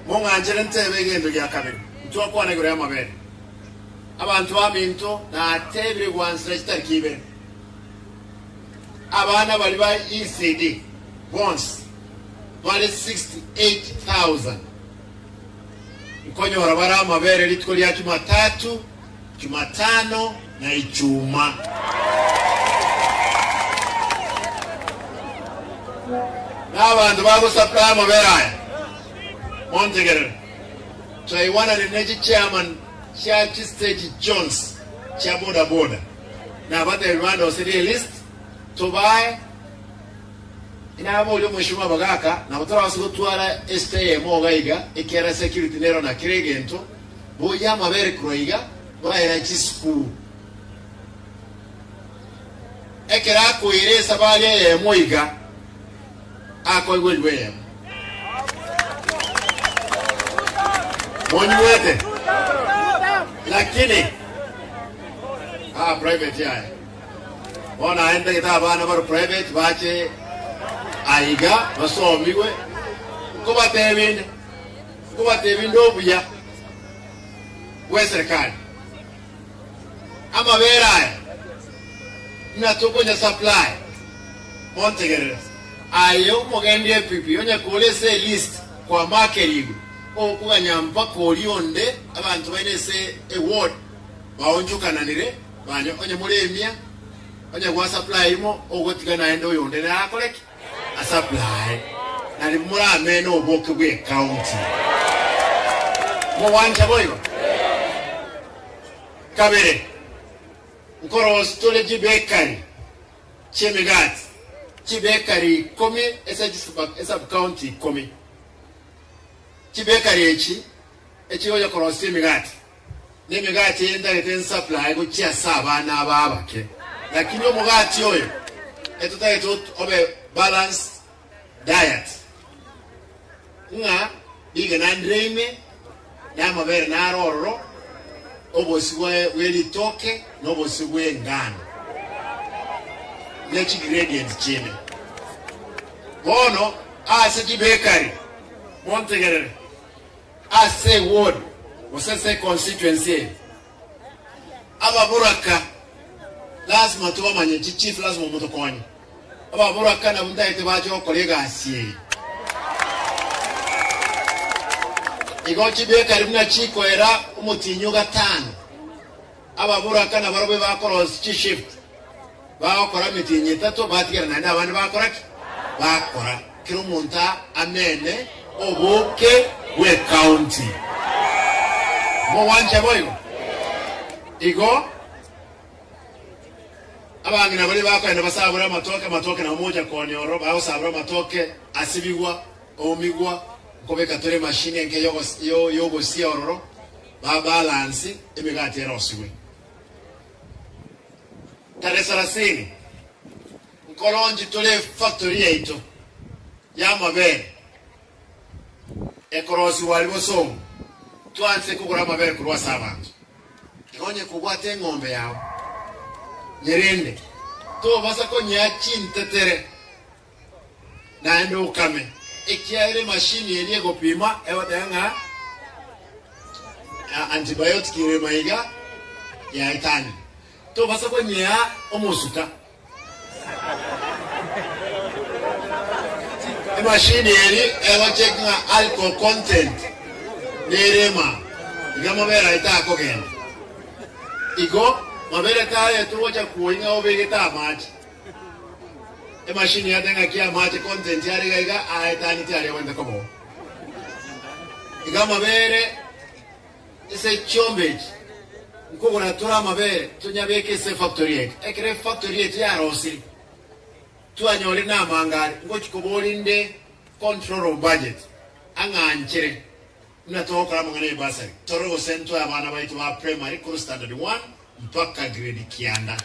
Mong'anchere ntebe egento gia kabere, ntwakwana igoro y'amabere. Abanto baminto natebire gwansera chitariki ibere. Abana baria ba ECD bonsi bare 68,000 nkonyora bare amabere rituko ria Jumatatu, Jumatano na Ijumaa. Na abanto bagosupply amabere aya, montegerere, twaigwananire ne chichairman chia chistage chionsi chia boda boda, nabatebi bandoserie elist tobae. Inaboria omweshimiwa abagaka, nabo torabase gotwara esita eyemo iga iga, ekiagera security nero na kera egento, boyia amabere korwa iga, baera chisukuru. Ekero akoira esabari eyemo iga, akoigwa erigwa eyemo. Monyigwete? Lakini, ah, private yaya. Bono aye ntagete abana bare private bache aiga basomigwe, nkobatebia inde, nkobatebia inde obuya bw'eserekari. Amabere aya buna tokonya supply, montegerere, aye omogendi epipi onye kore ase elist kwamakerigwe, okoganya mpaka oria onde abanto baino ase eward baonchokananire, Manya onye more emia, onye gwa supply imo, ogotiga naende oyonde nere akore ki? A supply. Nari moramene oboke bwe ecounty. Mogwancha boigo? Kabere, nkorosi tore chibakery chi'emegati, chibakery ikomi ase chisub-county ikomi. Chibakery echi echigocha korosia emegati. Nemegati eye ntagete nsupply gochia ase abana aba abake, lakini omogati oyo etotagete obe balanced diet, ng'a rigena ndire ime, na amabere naro ororo, obosie bwe ritoke na obosie bwe engano, ne chigredients chinde. Bono ase chibakery, montegerere. Ase eward gose ase econstituency eye ababoraka lasima tobamanye, chichief lasima motokonye. Ababoraka nabwo ntagete bache gokora egasi eye. Igo chibekari buna chikoera omotienyi o gatano, ababoraka nabarobwo ebakorosia chishift, bagokora emetienyi etato batigara naende abande bakora ki? Bakora. Kera omonto amene oboke bw'ecounty. Mogwancha boigo? Igo abang'ina baria bakogenda basabore amatoke, amatoke nabo mocha koonia ororo, bagosabora amatoke asibigwa, omigwa, nkobeka tore emashini enke yogosia ororo, ba balance emegati erosigwe. Tarehe sarasini nkoronchi tore efactory yaito y'amabere ekorosigwa aria bosongo, twanse kogora amabere korwa ase abanto. Igo onye kobwate eng'ombe yao, nyerende, tobasa konyea chintetere naende okame, ekiagera emashini eria egopima egoteba ng'a antibiotic ere maiga yaetanire. Tobasa konyea omosuka. Emashini eri egocheck ng'a alcohol content nere ema iga mabere aye takogenda. Igo mabere kaye togocha kuoyi ng'a obegete amache. Emashini yate ng'aki amache content yare iga iga aetaneti aria agwenerete koba oo. Iga amabere ase chiombe echi nkogora tore amabere tonyabeke ase efactory yaito. Ekero efactory yaito yarosire twanyorire na amangare ngochi koboria inde control of budget ang'anchere buna togokora amang'ana ya ebursary torore gose ntoe abana baito ba primary korwa standard one mpaka grade kianda.